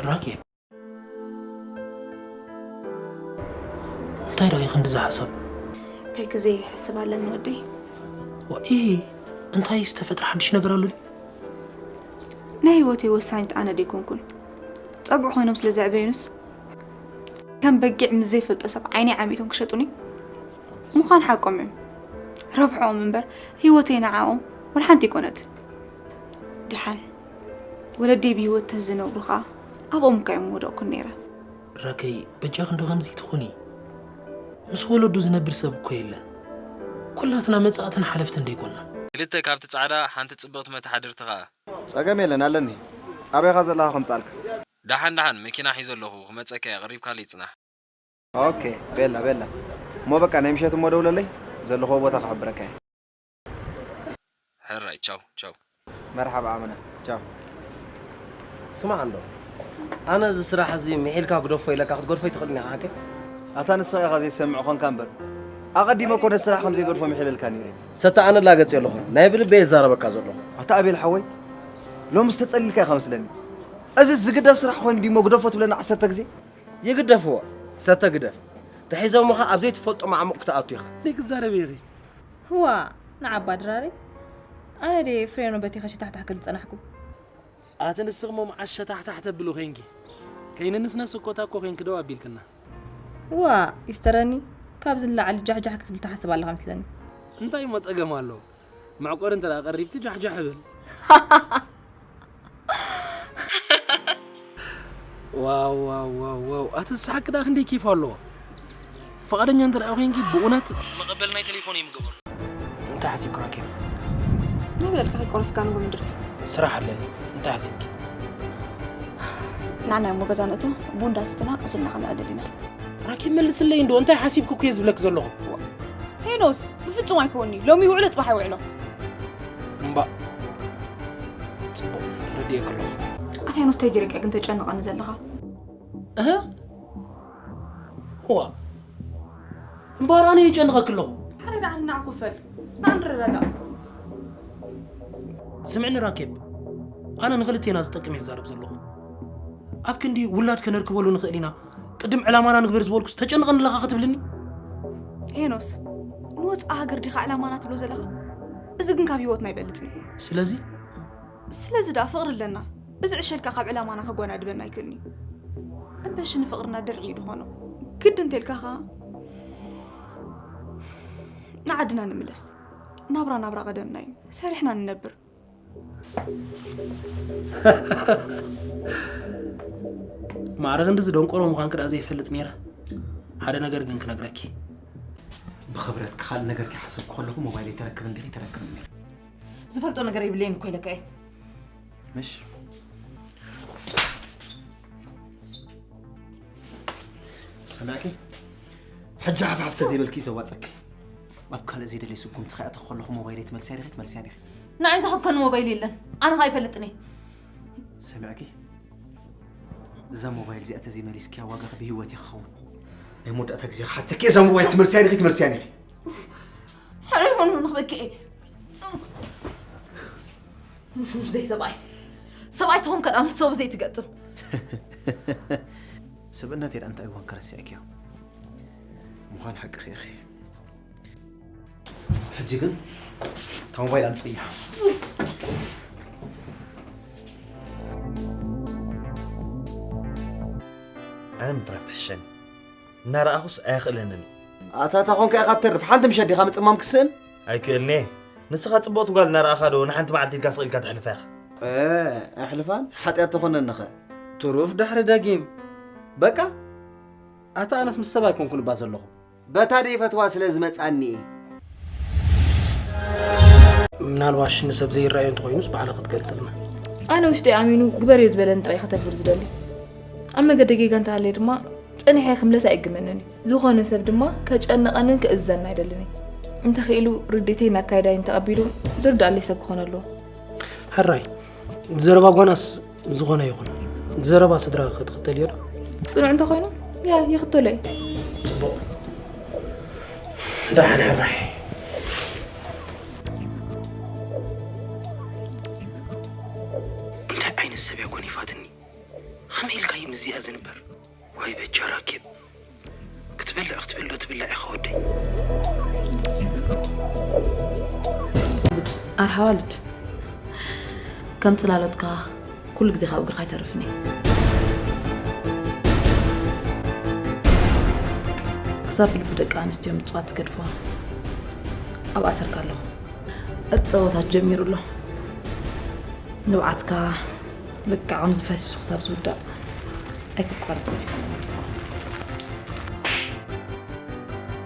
ራኬብ፣ እንታይ ደኣ እዩ ክንድዚ ሓሳብ? እንታይ ግዜ ይሕስብ ኣለኒ ወደይ። ዋኢ፣ እንታይ ዝተፈጥረ ሓድሽ ነገር ኣሎ ድዩ? ናይ ህይወተይ ወሳኒት ኣነ ደይኮንኩን። ጸጉዕ ኮይኖም ስለ ዘዕበዩንስ ከም በጊዕ ምስ ዘይፈልጦ ሰብ ዓይነይ ዓሚቶም ክሸጡኒ ምዃን ሓቆም እዮም። ረብሖኦም እምበር ህይወተይ ንዓኦም ወላ ሓንቲ ኣይኮነትን። ደሓን ወለደይ ብህይወት ተዝነብሩ ኸኣ ኣብኦም እኳ እዮም ምወደቕኩን ነይረ። ራከይ፣ በጃኺ እንዶ ከምዚ ትኹኒ። ምስ ወለዱ ዝነብር ሰብ እኮ የለን። ኩላትና መጻእትን ሓለፍትን ደይኮና። ክልተ ካብቲ ጻዕዳ ሓንቲ ጽብቕቲ መተሓድርቲ ኸኣ። ጸገም የለን ኣለኒ። ኣበይኻ ዘለኻ ከምጻልካ? ደሓን ደሓን መኪና ሒዘ ኣለኹ ክመጸካ እየ፣ ቀሪብካለይ ጽናሕ። ኦኬ፣ ቤላ ቤላ። እሞ በቃ ናይ ምሸት እሞ ደውለለይ፣ ዘለኹዎ ቦታ ክሕብረካ እየ። ሕራይ ቻው ቻው። መርሓባ ኣመና፣ ቻው። ስማዕ እንዶ፣ ኣነ እዚ ስራሕ እዚ ምሒልካ ግደፎ ኢለካ ክትገድፎ ኣይትኽእልን ኢኻ ሓቀይ? ኣታ ንስኻ ኢኻ ዘይሰምዕ ኾንካ እምበር፣ ኣቐዲመ እኮ ነቲ ስራሕ ከም ዘይገድፎ ምሒለልካ ነይረ። ሰተ ኣነ ላገጽ ኣለኹ፣ ናይ ብልበይ የዛረበካ ዘለኹ። ኣታ ኣቤል ሓወይ፣ ሎምስ ተጸሊልካ ኢኻ መስለኒ። እዚ ዝግደፍ ስራሕ ኮይኑ ድሞ ግደፎ ትብለና ዓሰርተ ግዜ? ይግደፍዎ፣ ሰተ ግደፍ። ተሒዞምኻ ኣብ ዘይትፈልጦ ማዕሙቕ ክትኣቱ ኢኻ። ደይ ክትዛረቢ ኢኺ። ህዋ ንዓባ ድራሪ ኣነ ድየ ፍሬኖ በቲኸ ሸታሕታሕ ክብል ዝጸናሕኩ? ኣቲ ንስኺ እሞ መዓስ ሸታሕታሕ ተብሉ ኾይንኪ? ከይንንስነስ እኮ እታ እኮ ኾይንኪ ደው ኣቢልክና። ዋ ይስተረኒ፣ ካብዚ ንላዕሊ ጃሕጃሕ ክትብል ትሓስብ ኣለኻ መስለኒ። እንታይ እሞ ጸገም ኣለዎ? መዕቆሪ እንተ ደኣ ቀሪብኪ ጃሕጃሕ እብል። ዋው ዋው ዋው ዋው፣ ኣቲ ዝሰሓቂ ደኣ ክንደይ ኬፍ ኣለዎ። ፍቓደኛ እንተ ደኣ ኮይንኪ ብእውነት መቐበል ናይ ቴሌፎን እየ ምገበሩ። እንታይ ሓሲብኪ ራኬብ? መብለጥካ ከይቆረስካ ንጉ ምድሪ። ስራሕ ኣለኒ። እንታይ ሓሲብኪ? ንዓና እሞ ገዛ ንእቶ፣ ቡን ዳሰትና ቀስ ኢልና ከነዕልል ኢና። ራኬብ መልስለይ እንዶ፣ እንታይ ሓሲብኪ እኮ እየ ዝብለኪ ዘለኹ። ሄኖስ፣ ብፍጹም ኣይከውን'ዩ። ሎሚ ይውዕሎ ጽባሕ ኣይውዕሎ። እምባእ፣ ጽቡቕ፣ ተረዲኤኪ ኣለኹ። ኣታ ሄኖስ፣ እንታይ ገይረካ ግን ተጨንቐኒ ዘለኻ? እህ? ዋ፣ እምበኣር ኣነ የጨንቐኪ ኣለኹ። ሓደ ደኣ ንዓኹ ክፈል፣ ንዓ ንረዳዳእ። ስምዕኒ ራኬብ፣ ኣነ ንኽልቴና ዝጠቅም እየ ዝዛረብ ዘለኹ። ኣብ ክንዲ ውላድ ከነርክበሉ ንኽእል ኢና፣ ቅድም ዕላማና ንግበር ዝበልኩስ ተጨንቐኒ ኣለኻ ክትብልኒ? ሄኖስ፣ ንወጻኢ ሃገር ዲኻ ዕላማና ትብሎ ዘለኻ? እዚ ግን ካብ ህይወትና ኣይበልጽን እዩ። ስለዚ? ስለዚ ደኣ ፍቕሪ ኣለና። እዚ ዕሸል ከኣ ካብ ዕላማና ከጓናድበና ኣይክእልን እዩ። እምበሺ ንፍቕርና ድርዒ እዩ ዝኾኖ። ግዲ እንተልካ ኸኣ ንዓድና ንምለስ። ናብራ ናብራ ቀደምና እዩ። ሰሪሕና ንነብር። ማዕረ ክንድዚ ደንቆሮ ምዃንኪ ደኣ ዘይፈልጥ ነይረ። ሓደ ነገር ግን ክነግረኪ። ብኽብረት ካልእ ነገር ከይሓሰብኩ ከለኹ ሞባይለይ ተረክብ እንዲኺ ተረክብ እንዲኺ። ዝፈልጦ ነገር የብለይን እኮ ኢለካ እየ። ምሽ ሰሚዕኪ? ሕጂ ሓፍሓፍ ተዘይበልኪ እዩ ዘዋፀኪ። ኣብ ካልእ ዘይደለየ ስጉምቲ ከይኣተኹ ከለኹ ሞባይለይ ትመልስያ ዲኺ ትመልስያ ዲኺ? ንዓይ ዝሃብካኒ ሞባይል የለን። ኣነ ኸኣ ኣይፈልጥን እየ። ሰሚዕኪ? እዛ ሞባይል እዚኣ ተዘይመሊስክያ ዋጋኺ ብህይወት እየ ክኸውን። ናይ መወዳእታ ግዜ ክሓተኪ እየ፣ እዛ ሞባይል ትመልስያ ዲኺ ትመልስያ ዲኺ? ሕርፍ ውን ንኽበኪ እየ። ውሽውሽ ዘይሰብኣይ። ሰብኣይ ትኾንካ ደኣ ምስ ሰቡ ዘይትገጥም። ስብእነተይ ደኣ እንታይ እዋን ከረሲዕክዮ? ምዃን ሓቅኺ ኢኺ። ሕጂ ግን እታ ሞባይል ኣምፅእያ። ኣነ ምትራፍ ትሕሸኒ። እናረኣኹስ ኣየኽእለንን። ኣታ እታ ኾንካ ኢኻ ትተርፍ። ሓንቲ ምሸት ዲኻ ምጽማም ክስእን? ኣይክእልን'የ። ንስኻ ጽብቕቲ ጓል እናረኣኻ ዶ ንሓንቲ መዓልቲ ኢልካ ስቕ ኢልካ ተሕልፋ ኢኻ? እ፣ ኣሕልፋን ሓጢኣት ተኾነንኸ? ትሩፍ ድሕሪ ደጊም። በቃ። ኣታ ኣነስ ምስ ሰብ ኣይኮንኩን እባ ዘለኹ። በታ ደይፈትዋ ስለ ዝመጻኒ እየ። ምናልባሽ ንሰብ ዘይረኣዮ እንተኾይኑስ ባዕልኺ ክትገልጽልና። ኣነ ውሽጠይ ኣሚኑ ግበርዮ ዝበለኒ ጥራይ ከተግብር ዝደሊ። ኣብ መገዲ ጌጋ እንተሃለየ ድማ ጸኒሐ ክምለስ ኣይእግመንን እዩ። ዝኾነ ሰብ ድማ ከጨንቐንን ክእዘዘንን ኣይደልን እየ። እንተኽኢሉ ርድኢተይን ኣካይዳይን ተቐቢሉ ዝርድኣለይ ሰብ ክኾን ኣለዎ። ሕራይ፣ ዘረባ ጓናስ ዝኾነ ይኹን፣ ዘረባ ስድራ ክትኽተልዮ ዶ? ጽኑዕ እንተኾይኑ፣ ያ፣ ይኽተሎ እየ። ጽቡቕ። ደሓን ሕራይ። እንታይ ዓይነት ሰብ እያ ጎኒፋትኒ? ከመይ ኢልካ እዩ ምዚኣ ዝንበር? ዋይ በጃ ራኬብ፣ ክትበልዕ ክትበሎ ትብላዕ ኢኻ ወደይ። ኣርሓዋልድ ከም ጽላሎትካ ኩሉ ግዜ ካብ እግርኻ ኣይተርፍን እየ። ክሳብ ልቢ ደቂ ኣንስትዮ ምጽዋት ትገድፍዋ ኣብ ኣሰርካ ኣለኹ። እቲ ጸወታት ጀሚሩ ኣሎ። ንብዓትካ ልክዕ ከምዚ ፈሲሱ ክሳብ ዝውዳእ ኣይክቋርጽን እዩ።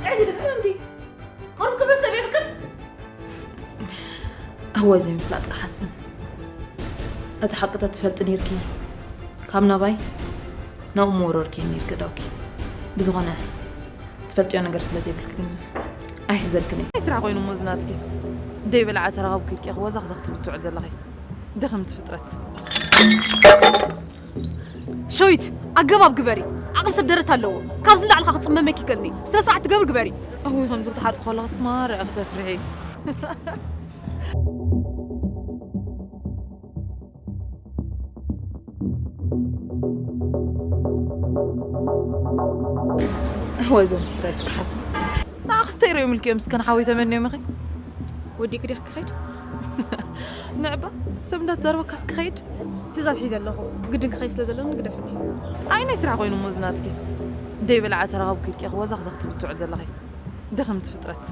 ጥዕቲ ድሕር እንዲ ቁሩብ ክብሪ ሰብ የብልክን። ኣዋይ ዘይምፍላጥ ክሓስም። እቲ ሓቂ ተትፈልጢ ነይርኪ ካብ ናባይ ናብኡ ምወረርኪ ነይርኪ ዳውኪ። ብዝኾነ ትፈልጥዮ ነገር ስለ ዘይብልኪ ግን ኣይሕዘልክን እየ። ናይ ስራሕ ኮይኑ እሞ ዝናትኪ ደይ በልዓ ተራኸብኩ ኢልኪ ክወዛኽዛኽ ትብል ትውዕል ዘለኺ ደኸምቲ ፍጥረት። ሸዊት ኣገባብ ግበሪ። ዓቕሊ ሰብ ደረት ኣለዎ። ካብዚ ንላዕሊ ክጽመመኪ ይከልኒ። ስነ ስርዓት ትገብሪ ግበሪ። እውይ ከምዚ ክትሓርቂ ከለኽስ ማርያ ክተፍርሒ። እወ እዞም ስትረስ ክሓስቡ ንዓኽስ ተይረዮም ኢልክዮም እስከ ንሓወይ ተመንዮም ኢኺ። ወዲእኪ ዲኺ ክኸይድ? ንዕባ ሰብ እንዳተዛረበካስ ክኸይድ? ትእዛዝ ሒዘ ኣለኹ። ግድን ክኸይድ ስለ ዘለኒ ግደፍኒ። ኣይ ናይ ስራሕ ኮይኑ እሞ ዝናትኪ ደይ በልዓ ተራኸብኩ ኢልኪ ክወዛኽዛኽ ትብል ትውዕል ዘለኺ ደኸምቲ ፍጥረት።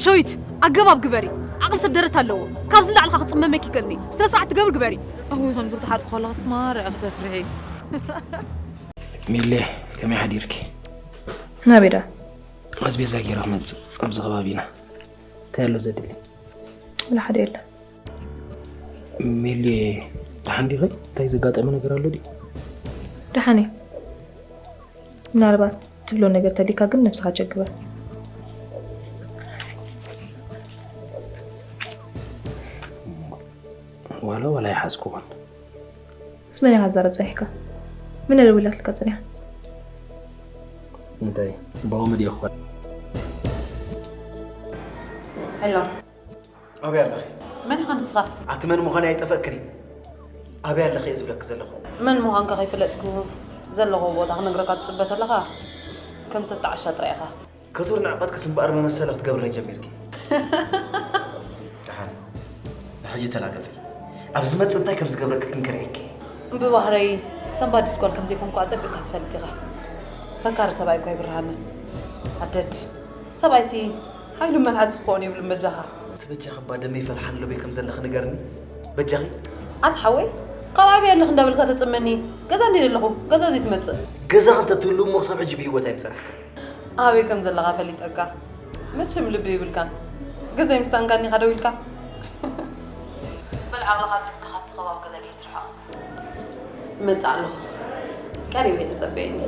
ሸዊት ኣገባብ ግበሪ። ዓቕሊ ሰብ ደረት ኣለዎ። ካብዚ ንላዕሊ ክጽመመኪ ይከልኒ። ስነ ስርዓት ትገብሪ ግበሪ። እውይ ከምዚ ክትሓርቂ ከለኽስ ማርያ ክተፍርሒ። ሚሌ፣ ከመይ ሓዲርኪ? ናበይ ዳ? ኣስቤዛ ገይረ ክመጽእ ኣብዚ ከባቢና እንታይ ኣሎ ዘድሊ? ወላ ሓደ የለን። ሚሌ፣ ደሓን ዲኺ? እንታይ ዘጋጠመ ነገር ኣሎ ድዩ? ደሓን እየ። ምናልባት ትብሎ ነገር ተሊካ ግን ነብስኻ ቸግበር። ዋላ ዋላ ይሓዝኩዎን። ምስ መን ኢኻ ትዛረብ ጸኒሕካ? መን ደዊላትልካ ጸኒሓ? እንታይ ባኡ መድያ ክኾን? ሄሎ፣ ኣበይ ኣለኺ? መን ኢኻ ንስኻ? ኣቲ መን ምዃን ኣይጠፈእክን። ኣበይ ኣለኺ እየ ዝብለኪ ዘለኹ። መን ምዃንካ ከይፈለጥኩ ዘለኹ ቦታ ክነግረካ ትጽበ ተለኻ ከም ሰጣ ዓሻ ጥራይ ኢኻ። ክቱር ንዕቐትክስ እምበኣር መመሰሊ ክትገብርኒ ጀሚርኪ። ደሓን ንሕጂ ተላገጺ። ኣብ ዝመጽእ እንታይ ከም ዝገብረኪ ግን ከርእየኪ። ብባህረይ ሰንባዲት ጓል ከም ዘይኮንኩ ኣጸቢቕካ ትፈልጥ ኢኻ። ፈካሪ ሰብኣይ እኳ ይብርሃኒ። ኣደድ ሰብኣይሲ ሓይሉ መልሓስ ክኸውን የብሉን በጃኻ። እቲ በጃኺ እባ ደመይ ይፈልሓ ኣሎ በይ ከም ዘለኺ ንገርኒ በጃኺ። ኣቲ ሓወይ ካብ ኣበይ ኣለኺ እንዳበልካ ተጽመኒ። ገዛ እንዲ ዘለኹ ገዛ ዘይትመጽእ። ገዛኺ እንተትህሉ እሞ ክሳብ ሕጂ ብህይወት ኣይምጸናሕክን። ኣበይ ከም ዘለኻ ፈሊጠካ። መቸም ልቢ ይብልካን። ገዛይ ምሳንካኒ ኢኻ ደው ኢልካ። በል ዓቕልኻ ኣጽቢብካ ካብቲ ከባቢ ገዛ ከይትርሕቕ። እመጽእ ኣለኹ። ቀሪበ ተጸበየኒ።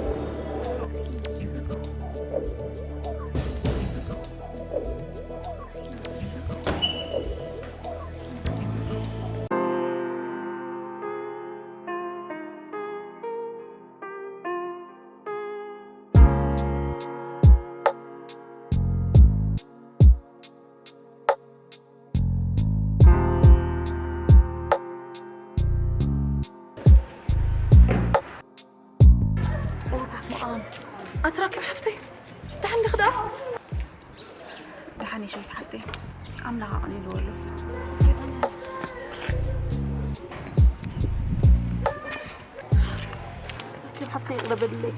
ኦ በስመ ኣብ። ኣቲ ራኪብ ሓፍተይ፣ ደሓን ዲኺ ደኣ? ደሓን እየ ሸዊት ሓፍተይ፣ ኣምላኽ ኣቕሊልዎ ኣሎ። ራኪብ ሓፍተይ ይቕረ በልለይ።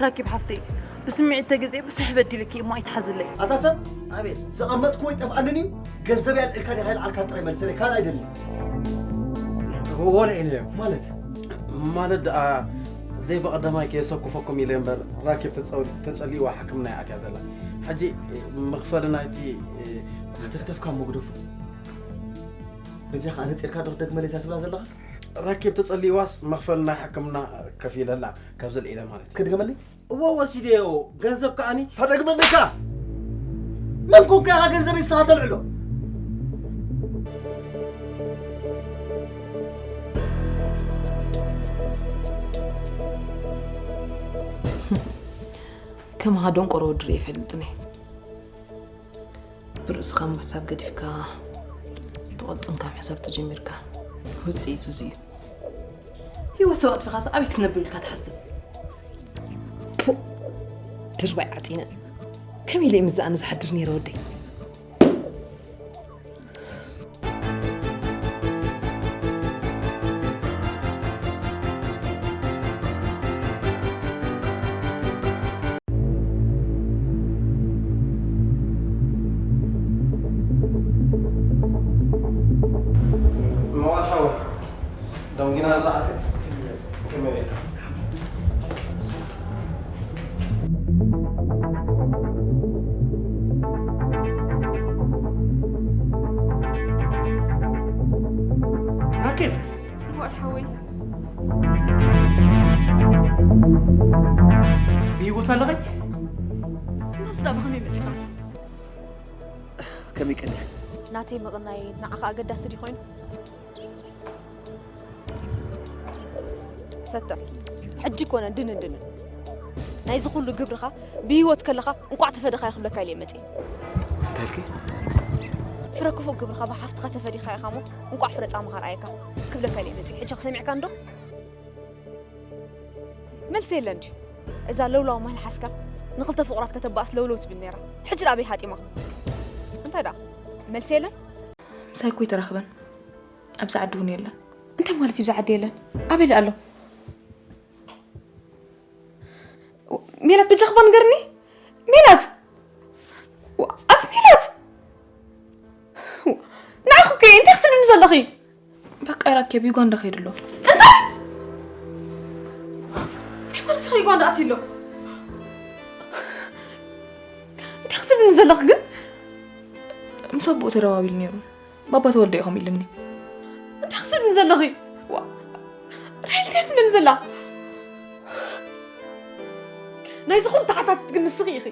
ራኪብ ሓፍተይ፣ ብስምዒት ተገዜ ብዙሕ በዲለኪ እሞ ኣይትሓዝለይ። ኣታ ሰብ፣ ኣቤት። ዝቐመጥኩዎ ይጠፍኣንን እዩ። ገንዘብ ያልዕልካ ዲኻ ይልዓልካ ጥራይ መልሰለይ፣ ካልእ ኣይደልን። ወለ ኢለ ማለት ማለት ደኣ ዘይበቐደማይ ከየሰኩፈኩም ኢለ እምበር ራኪብ ተጸው- ተጸሊእዋ ሕክምና እያ ኣትያ ዘላ። ሕጂ መኽፈሊ ናይቲ ተፍተፍካ መጉደፉ በጃኻ ኣነጺርካ ዶ ክትደግመለይ እዛ ትብላ ዘለኻ? ራኪብ ተጸሊእዋስ መኽፈሊ ናይ ሕክምና ከፊለላ ካብ ዘልኢለ ማለት እዩ። ክድገመለይ? እዎ ወሲደዮ ገንዘብ ከኣኒ ተደግመለካ መን ኮንካ ኢኻ ገንዘበይ ንስኻ ተልዕሎ? ከም ሃ ደንቆሮ ወዲ ርእየ ይፈልጥን እየ። ብርእስኻ ምሕሳብ ገዲፍካ፣ ቅልጽምካ ምሕሳብ ተጀሚርካ። ውጽኢቱ እዚ እዩ። ህይወት ሰብ ኣጥፊኻስ ኣበይ ክትነብር ኢልካ ትሓስብ? ፑእ! ድርባይ ዓጺነ። ከመይ ኢለ እየ ምስዚ ኣነ ዝሓድር ነይረ ወደይ? መዋል ሓወይ፣ ደንጊና ዝዓበ ከመይ ኢልካ? ራኬብ! መዋል ሓወይ። ብህይወት ኣለኸ? ናብዚ ዳ ብኸመይ መጺኻ? ከመይ ቀኒኻ? ናተይ ምቕናይ ንዓኻ ኣገዳሲ ድዩ ኮይኑ? ሰተ፣ ሕጂ ኮነ ድንን ድንን። ናይዚ ኩሉ ግብርኻ ብህይወት ከለኻ እንቋዕ ተፈደኻ ክብለካ ኢለ መጺእ። እንታይ ኢልኪ? ፍረ ክፉእ ግብርኻ ብሓፍትኻ ተፈዲኻ ኢኻ እሞ እንቋዕ ፍረ ጻማኻ ረኣየካ ክብለካ ኢለ መጺእ። ሕጂ ሰሚዕካ እንዶ? መልሲ የለን ድዩ? እዛ ለውላው መልሓስካ ንኽልተ ፍቑራት ከተባእስ ለውለው ትብል ነይራ። ሕጂ ደኣ ኣበይ ሃጢማ? እንታይ ደኣ? መልሲ የለን? ምሳይ እኮ ኣይተራኽበን። ኣብዚ ዓዲ እውን የለን። እንታይ ማለት እዩ ኣብዚ ዓዲ የለን? ኣበይ ደኣ ኣሎ? ሜላት በጃኺ እባ ንገርኒ። ሜላት! ዋ፣ ኣቲ ሜላት! ንዓኺ እኮ እየ፣ እንታይ ክትብልኒ ዘለኺ? በቃ ይራኬብ ዩጋንዳ ከይዱ ኣሎ። እንታይ? እንታይ ማለት ኢኺ ዩጋንዳ ኣትዩ ኣሎ? እንታይ ክትብልኒ ዘለኺ ግን? ምስ ኣቦኡ ተደዋዊሉ ነይሩ። ባባ ተወልደ ኢኹም ኢሉኒ። እንታይ ክትብልኒ ዘለኺ? ዋ፣ ራሄል እንታይ ትብልኒ ዘላ? ናይዚ ኩሉ ተሓታቲት ግን ንስኺ ኢኺ።